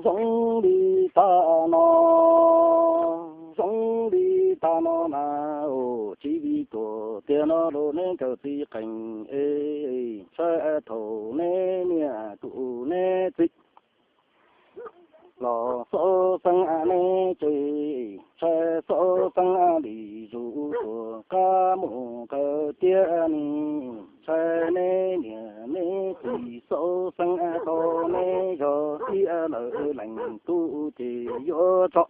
Zoo li tag no, zoo li tag no na, tsis vim tuag tiag no los neb nkawd txiv qees es, ntshai thaum neb niam tus neb txiv los xauj xeeb neb ces, ntshai xauj xeeb li zuj zus tuag qab mus qawm tiag ne. Ntshai neb niam neb txiv xauj xeeb tau neb yog ib lawm leej tub ces yuav tso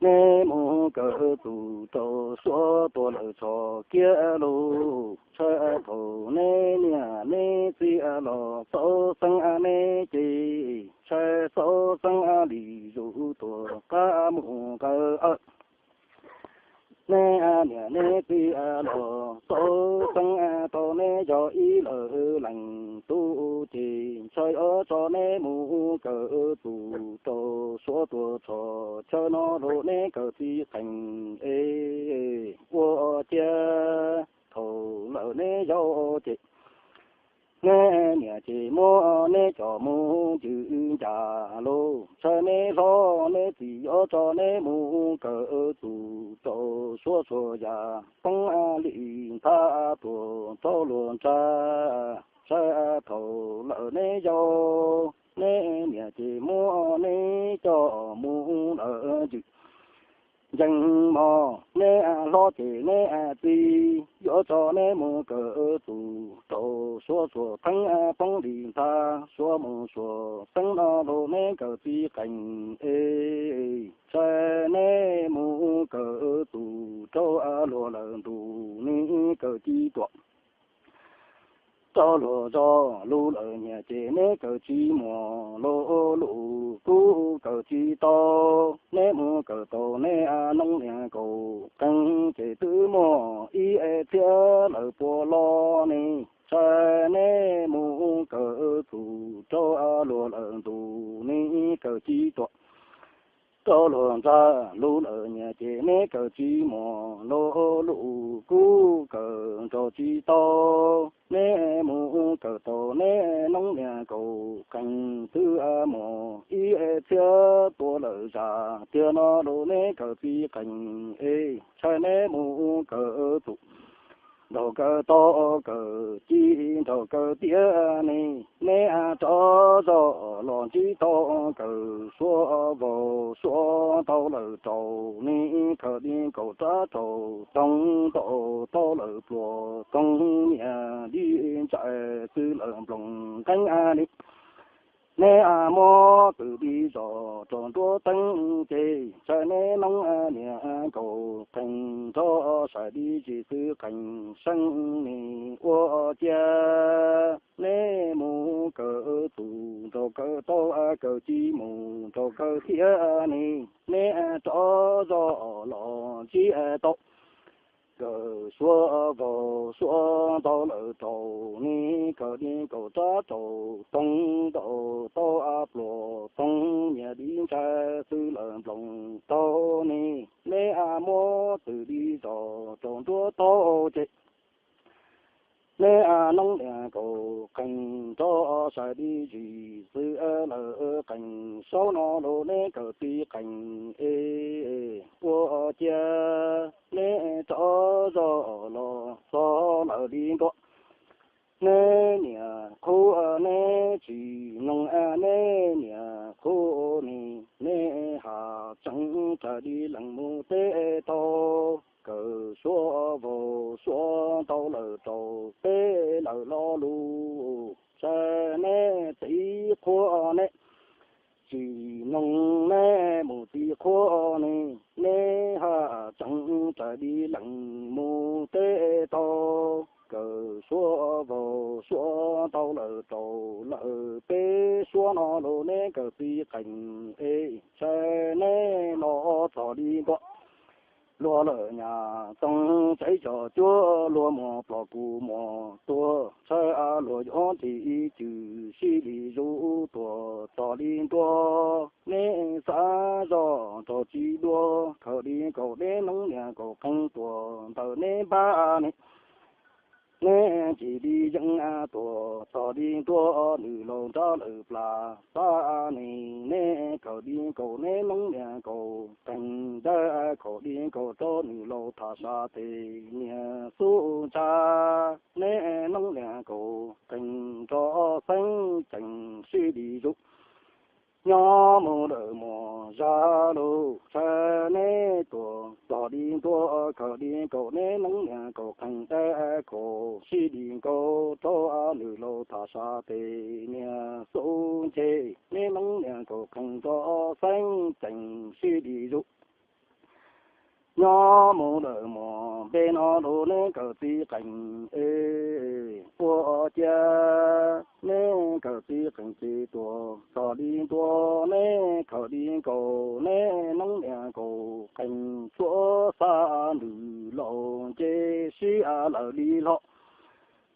neb mus kawm tus rau suab tuag lawm tso kiag lauj. Ntshai thaum neb niam neb txiv los xauj xeeb neb ces, ntshai xauj xeeb li zuj zus tuag qab mus qawm. Neb niam neb txiv los xauj xeeb tau neb yog ib lawm leej tub ces, ntshai yuav tso neb mus kawm tus rau suab tuag tso chaw no los neb nkawd txiv qees es, ua ciav thaum lawm neb yau ces, neb niam ces muab neb coj mus ncws ncas lauj. Ntshai neb hlob neb txiv yuav tso neb mus kawm tus rau suab txhua yam poob li nthav tuag rau luag ntsa. Ntshai thaum lawm neb yau, neb niam ces muab neb coj mus lawm ncws ncees mog. Neb hlob ces neb txiv yuav tso neb mus kawm tus rau suab txhua theeb poob li nthav suab mus suab xeeb no los neb nkawd txiv qees es, ntshai neb mus kawm tus rau luag lawm ntuj neb kawm tsis tuam rau luag zog lub lawm nyias ces neb kawm tsis muaj lo lus kuj kawm tsis tau. Neb mus kawm tau neb noob niam kaum qees ces twb muaj ib txhiab lawm puas los ne. Ntshai neb mus kawm tus rau luag lawm ntuj neb kawm tsis tuam rau luag ntsa lub lawm nyias ces neb kawm tsis muaj lo lus kuj kawm nrog tsis tau. Neb mus kawm tau neb noob niam kaum qees twb muaj ib txhiab tuaj lawm zaj tiag no los neb kawm txiv qees es, ntshai neb mus kawm tus nraug kawm tau kawm tsis nraug kawm tiag ne. Neb rov zoj los ntsib tau kawm suab vaus suab tau lawm rau ne, khaws li kaum rab rau toog ntaus tau lawm pluas toog niam li ntsais xwb lawm nploos nqeeb li. Neb muab twm li zos rau nruab teeb ces, ntshai neb noob niam kaum qees nrog sai li zis xwb qees seeb ne. Ua ciav neb mus kawm tus nraug kawm tau kawm tsis mus nraug kawm tiag ne. Neb rov zoj los ntsib tau kawm suab vaus suab tau lawm rau ne, khaws li kaum rab rau toog ntaus tau pluas toog niam li ntsais xwb lawm nploos tau ne. Neb muab twm li zos rau nruab tau ces, neb noob niam kaum qees nrog sai li zis xwb lawm qees saub no los neb kawm txiv qees es. Ua ciav neb rov zoj los txog lawm li ntua, neb niam qhuav neb tsis mloog, neb niam qhuav ne. Neb has tseeb raws li leej mus teb tau, kawm suab vaus suab ntau lawm rau peb lawm lo lus, ntshai neb txiv qhuav neb tsis mloog, neb mus txiv qhuav ne. Neb has tseeb raws li leej mus teb tau, kawm suab vaus suab ntau lawm rau lawm peb suab no los neb kawm txiv qees es, ntshai neb los txog li ntua, luag lawm nyab toog tsev cov cuab, luag muaj plom kuv muaj tuag, ntshai luag yuav nrhiav ib cwm sib li zuj tuag txog li ntua. Neb xav zoj nrog tsis dua, khaws li kaum neb noob niam kaum qees tuaj ntawm neb npab ne. neb ntsis li yeeb tuag txog li ntua, nws laus nrab lawm plas xab nes, neb khaws li nkaus neb noob niam nkaus qees, dawb khaum li nkaus rau nws laus tham sab tes niag xub ntsa, neb noob niam nkaus qees nrov xeeb cees sib li zuj. Nyob mus lawm mus zag lug, ntshe neb tuag txog li ntua, khaws li nkaus neb noob niam nkaus qees, dawb khaum sib li nkaus rau nws laus tham sab tes niag xub nce, neb noob niam nkaus qees nrov xeeb cees sib li zuj. Nyob mus lawm mus npe no lug neb kawm txiv qees es ua cia, neb kawm txiv qees ces tuag txog li ntua, neb khaws li nkaus neb noob niam nkaus qees tshuab xab nws laus nce sib lawm li hlo.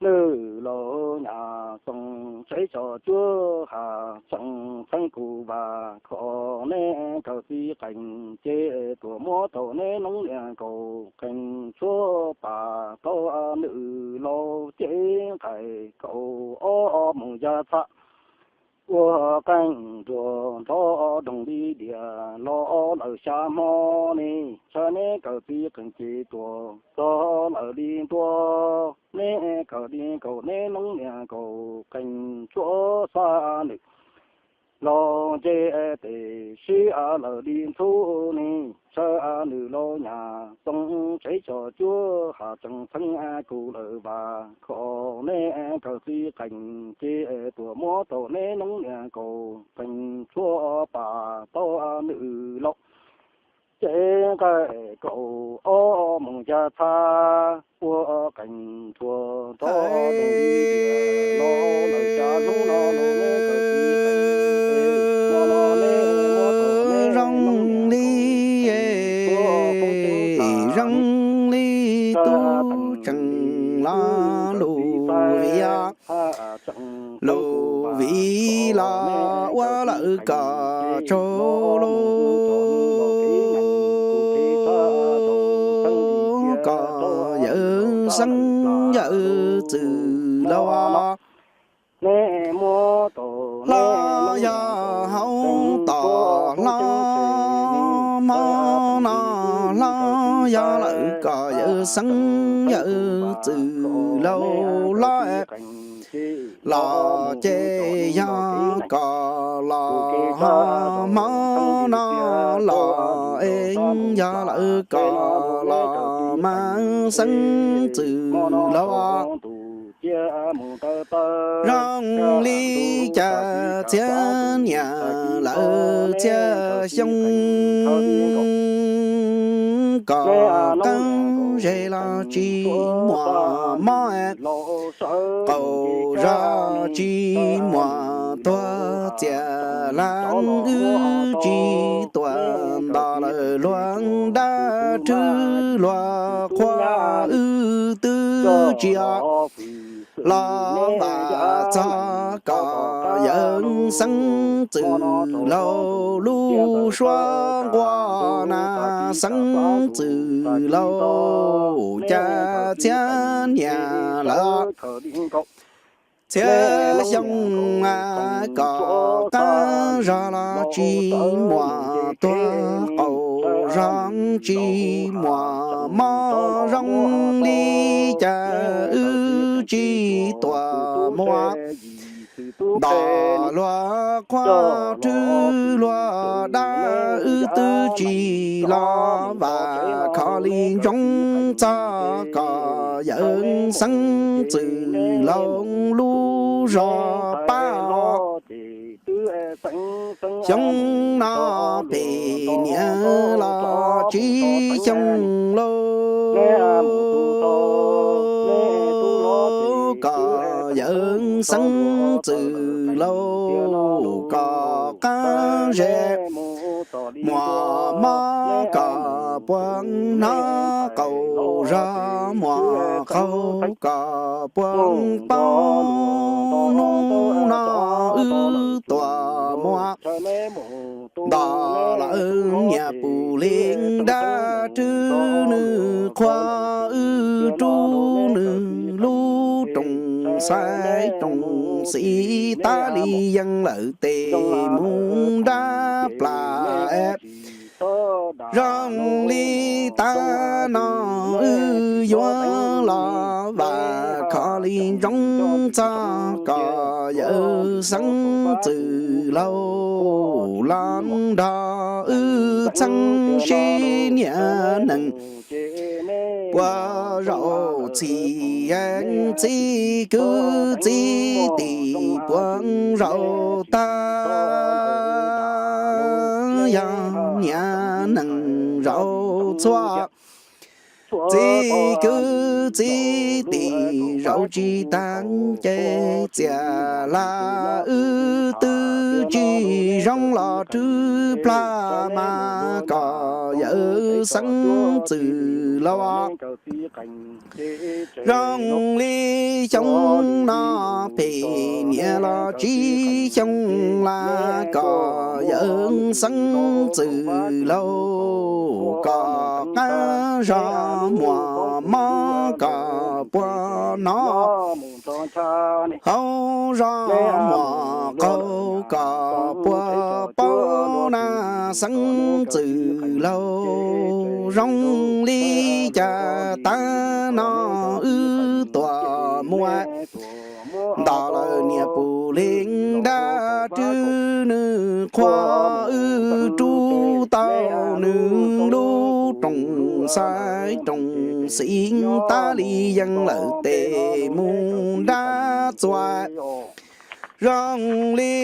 Nws laus nyam txoos tsev tso cuab has tsees txheeb kuv vas khov, neb kawm txiv qees ces tuag muab tau neb noob niam nkaus qees tshuab pas tau nws laus cev nqaim kaum ob mus ya txhab. Ua qeej nruas nrov doog li diam los lawm xya hmo ne, ntshe neb kawm txiv qees ces tuag txog lawm li ntua, neb kawm li nkaus neb noob niam nkaus qees tshuab xab nws laus nce tes sib lawm li ntxhub ne, ntshe nws laus nyam txoos tsev tso cuab has tsees txheeb kuv lawm vas khov, neb kawm txiv qees ces tuag muab tau neb noob niam nkaus qees tshuab pas tau nws laus cev nqaim kaum ob mus ya txhab. Ua qeej nruas nrov doog li diam los lawm xya hnub no, neb kawm txiv qees ces tuag txog lawm li ntua, neb noob niam nkaus qees tshuab pas tau nws laus cev nqaim kaum ob mus ya txhab. Zoo li zoo li tub tseem los lus viv, lus viv los ua lawm kom tsaug lus, kom yawm xeeb yawm txwm laus hlob yog hauv tom hlob hmo no, hlob yog lawm kom yawm xeeb yawm txwm laus hlob los ces yog kom los hmo no los es yog lawm kom los mas xeeb txwm laus zoo li cas txhiab niam lawm txhiab xyoo kom qeeb zes los tsis muaj mob, qaug zog tsis muaj tuag, txias lav wb tsis tuam nto lawm luag dab rhwb luag qhua wb twb tsis los vam txog kom yawm xeeb txwm laus lub suab nquag na, xeeb txwm laus cas txhiab niam lawm txhiab xyoo kom qeeb zog los tsis muaj tuag, qaug zog tsis muaj mob, zoo li cas wb tsis tuam muaj nto luag qhua rhwb luag dab wb twb tsis los vam khov li ntsoov txog kom yawm xeeb txwm laus lub zog pab. Xyoo no pem niam los tsib xyoo lauj, kom yawm xeeb txwm laus kom qeeb zes muaj mob, kom puag hnub qaug zog muam qaug kom puab paub, hnub no wb tuam muab nto lawm niam pum li dab rwg, nws qhuas wb rub nws lub rooj xaiv rooj xim, tas li yeej lawm tes mus nrab plas. Zoo li tav no wb yuav los vam khov li ntsoov txog kom yawm xeeb txwm laug los nrog wb txheeb sib niam neeg puas zaum txhim, txiv kwv txiv tim puas zaum tag, yog niam neeg zaum txhua, txiv kwv txiv tim zaum tsis tag, ces txias las wb twb tsis zoo los rwg plag mas kom yawm xeeb txwm laug. Zoo li xyoo no phem niam los tsib xyoo las kom yawm xeeb txwm laug kom qab zog muam mob kom puas hnov, haub zog muam qaug kom puas paub na xeeb txwm laug. Zoo li cas tav no wb tuam muab nto lawm niam pum li dab rwg, nws qhuas wb rub tau nws lub rooj xaiv rooj xim, tas li yeej lawm tes mus nrab txuas. Zoo li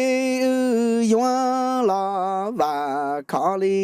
wb yuav los vam khov li